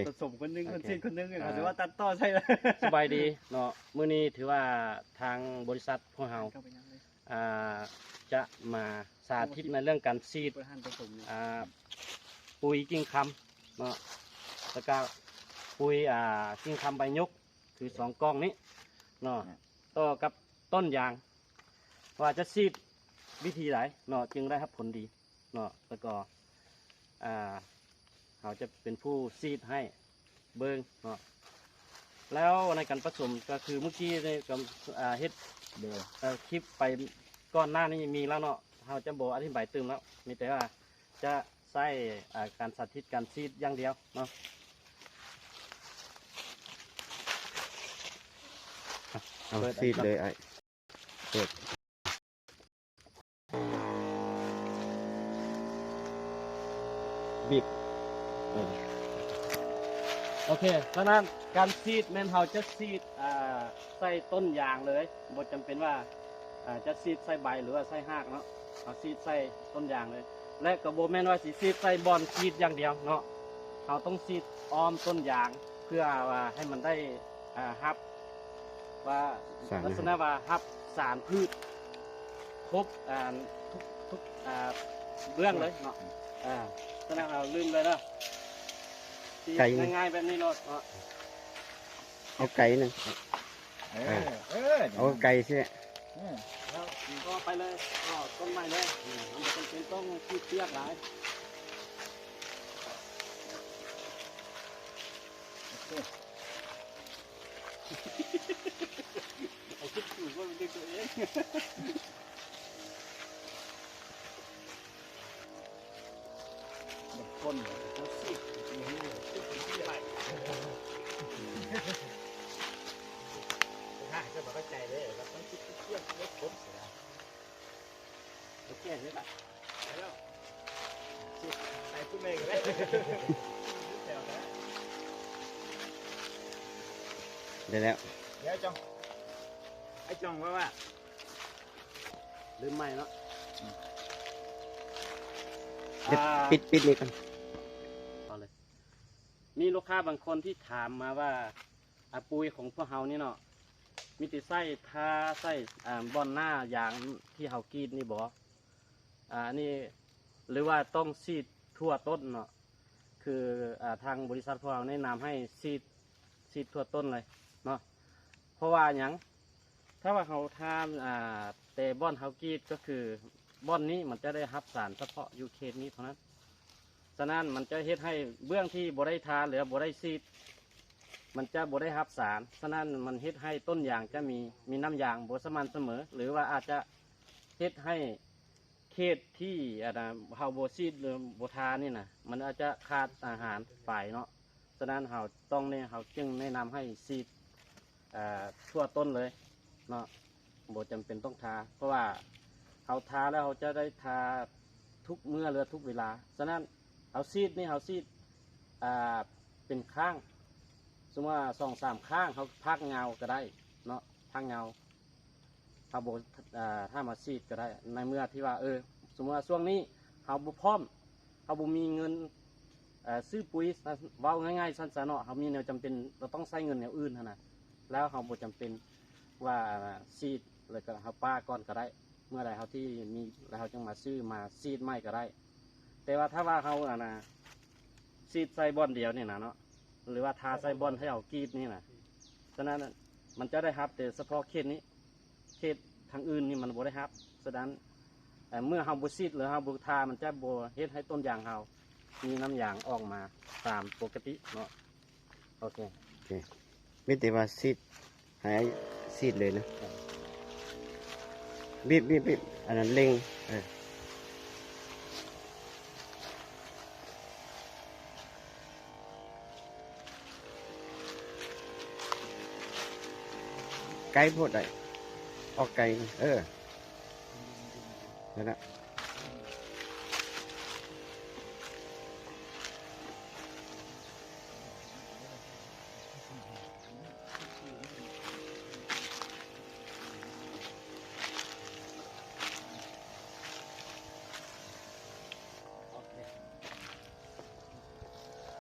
ປະສົມຄົນໜຶ່ງ ໂອເຄ ຄົນຊີດຄົນໜຶ່ງ ອ່າ ເຂົາຊິວ່າຕັດຕໍ່ໃສ່ລະ. ສະບາຍດີເນາະ, ມື້ນີ້ຖືວ່າທາງບໍລິສັດພວກເຮົາ ອ່າ ຈະມາສາທິດໃນເລື່ອງການສີດ ອ່າ ປຸຍກິ່ງຄຳເນາະ ແລ້ວກະປຸຍ ອ່າ ກິ່ງຄຳໃບຍົກ ຄືສອງກ່ອງນີ້ເນາະ ຕໍ່ກັບຕົ້ນຢາງ ວ່າຈະສີດວິທີໃດເນາະ ຈຶ່ງໄດ້ຮັບຜົນດີເນາະ ແລ້ວກໍ ອ່າ ເຮົາຈະເປັນຜູ້ສີດໃຫ້ເບິ່ງເນາະ. ແລ້ວໃນການປະສົມກໍຄືມື້ກີ້ນີ້ກໍ ອ່າ ເຮັດ ໂດຍ ເອີ ຄລິບໄປກ່ອນໜ້ານີ້ມີແລ້ວເນາະ, ເຮົາຈະບໍ່ອະທິບາຍຕື່ມແລ້ວ, ມີແຕ່ວ່າຈະໃຊ້ ອ່າ ການສາທິດການສີດຢ່າງດຽວເນາະ. ເອົາ ເປີດ ສີດເລີຍອ້າຍ. ເປີດ ບີບ ເອີ ໂອເຄ. ສະນັ້ນການສີດແມ່ນເຮົາຈະສີດ ອ່າ ໃສ່ຕົ້ນຢາງເລີຍ, ບໍ່ຈຳເປັນວ່າ ອ່າ ຈະສີດໃສ່ໃບ ຫຼືວ່າໃສ່ຮາກເນາະ, ເຮົາສີດໃສ່ຕົ້ນຢາງເລີຍ. ແລະກໍບໍ່ແມ່ນວ່າຊິສີດໃສ່ບ່ອນສີດຢ່າງດຽວເນາະ, ເຮົາຕ້ອງສີດອ້ອມຕົ້ນຢາງ ເພື່ອວ່າໃຫ້ມັນໄດ້ ອ່າ ຮັບ ວ່າ ສານ ລັກສະນະວ່າຮັບສານພືດຄົບ ອ່າ ທຸກ ທຸກ ອ່າ ເບື້ອງເລີຍເນາະ. ອ່າ ສະນັ້ນເຮົາເລີ່ມເລີຍເນາະ, ງ່າຍໆແບບນີ້ໂລດເນາະ. ເອົາໄກໜຶ່ງ ເອີ ເອີ ເອົາໄກຊິ ເອີ ແລ້ວກໍໄປເລີຍ ກໍຕົ້ນໄມ້ເລີຍ. ອືມ ມັນບໍ່ຈຳເປັນຕ້ອງຄິດຍາກຫຼາຍ. ໂອເຄ ເອົາຄິດຖືກວ່າເປັນຕົວເອງ. ບາງຄົນເຂົາຊິ ຖ້າຈະບໍ່ເຂົ້າໃຈເດ້ ເຂົາຕ້ອງຄິດຄຽດເລີຍຄົນເສຍ. ໂອເຄ ນີ້ລະ ໄປແລ້ວ ໄປພຸ້ນເລີຍກໍໄດ້ ໄດ້ແລ້ວ. ດຽວຈ່ອງ ໄອ້ຈ່ອງວ່າ ວ່າ ເລີ່ມໃໝ່ເນາະ. ອືມ ດຽວ ອ່າ ປິດ ປິດນີ້ກ່ອນ. ເອົາເລີຍ. ມີລູກຄ້າບາງຄົນທີ່ຖາມມາວ່າ ອາ ປຸຍຂອງພວກເຮົານີ້ເນາະ ມີແຕ່ໃສ່ທາ ໃສ່ ອາ ບ່ອນໜ້າຢາງທີ່ເຮົາກຣີດນີ້ບໍ? ອາ ອັນນີ້ ຫຼືວ່າຕ້ອງສີດທົ່ວຕົ້ນເນາະ? ຄື ອາ ທາງບໍລິສັດພວກເຮົາແນະນຳໃຫ້ສີດ ສີດທົ່ວຕົ້ນເລີຍເນາະ. ເພາະວ່າຫຍັງ? ຖ້າວ່າເຮົາທາ ອາ ແຕ່ບ່ອນເຮົາກຣີດ ກໍຄືບ່ອນນີ້ມັນຈະໄດ້ຮັບສານສະເພາະຢູ່ເຂດນີ້ເທົ່ານັ້ນ. ສະນັ້ນມັນຈະເຮັດໃຫ້ເບື້ອງທີ່ບໍ່ໄດ້ທາ ຫຼືວ່າບໍ່ໄດ້ສີດ ມັນຈະບໍ່ໄດ້ຮັບສານ. ສະນັ້ນມັນເຮັດໃຫ້ຕົ້ນຢາງຈະມີ ມີນ້ຳຢາງບໍ່ສະໝ່ຳສະເໝີ ຫຼືວ່າອາດຈະເຮັດໃຫ້ ເຂດທີ່ ອັນນ່າ ເຮົາບໍ່ສີດ ຫຼືບໍ່ທານີ້ນະ ມັນອາດຈະຂາດອາຫານໄປເນາະ. ສະນັ້ນເຮົາຕ້ອງແນະ ເຮົາຈຶ່ງແນະນຳໃຫ້ສີດ ເອີ ທົ່ວຕົ້ນເລີຍເນາະ, ບໍ່ຈຳເປັນຕ້ອງທາ ເພາະວ່າເຮົາທາແລ້ວ ເຮົາຈະໄດ້ທາທຸກເມື່ອ ຫຼືທຸກເວລາ. ສະນັ້ນເຮົາສີດນີ້ ເຮົາສີດ ອາ ເປັນຄັ້ງ ສົມມຸດວ່າສອງສາມຄັ້ງ ເຮົາພັກເຫງົາກໍໄດ້ເນາະ, ພັກເຫງົາ. ເຮົາບໍ່ ເອີ ຖ້າມາສີດກໍໄດ້ ໃນເມື່ອທີ່ວ່າ ເອີ ສົມມຸດວ່າຊ່ວງນີ້ເຮົາບໍ່ພ້ອມ ເຮົາບໍ່ມີເງິນ ເອີ ຊື້ປຸຍ ເວົ້າງ່າຍໆ ຊັ້ນຊະເນາະ, ເຮົາມີແນວຈຳເປັນ ເຮົາຕ້ອງໃຊ້ເງິນແນວອື່ນຫັ້ນນະ ແລ້ວເຮົາບໍ່ຈຳເປັນວ່າ ອັນນ່າ ສີດ ແລ້ວກໍເຮົາປະກ່ອນກໍໄດ້, ເມື່ອໃດເຮົາທີ່ມີ ແລ້ວເຮົາຈຶ່ງມາຊື້ມາສີດໃໝ່ກໍໄດ້. ແຕ່ວ່າຖ້າວ່າເຮົາ ອັນນ່າ ສີດໃສ່ບ່ອນດຽວນີ້ນະເນາະ ຫຼືວ່າທາໃສ່ບ່ອນທີ່ເຮົາກຣີດນີ້ນະ, ສະນັ້ນມັນຈະໄດ້ຮັບແຕ່ສະເພາະເຂດນີ້, ເຂດທາງອື່ນນີ້ມັນບໍ່ໄດ້ຮັບ. ສະນັ້ນ ເອີ ເມື່ອເຮົາບໍ່ສີດ ຫຼືເຮົາບໍ່ທາ ມັນຈະບໍ່ເຮັດໃຫ້ຕົ້ນຢາງເຮົາມີນ້ຳຢາງອອກມາຕາມປົກກະຕິເນາະ. ໂອເຄ ໂອເຄ ມີແຕ່ວ່າສີດ ໃຫ້ອ້າຍສີດເລີຍນະ. ບີບ ບີບ ບີບ ອັນນັ້ນເລັ່ງ ເອີ ໄກໂພດໄດ໋ ອອກໄກ ເອີ ນັ້ນນະ.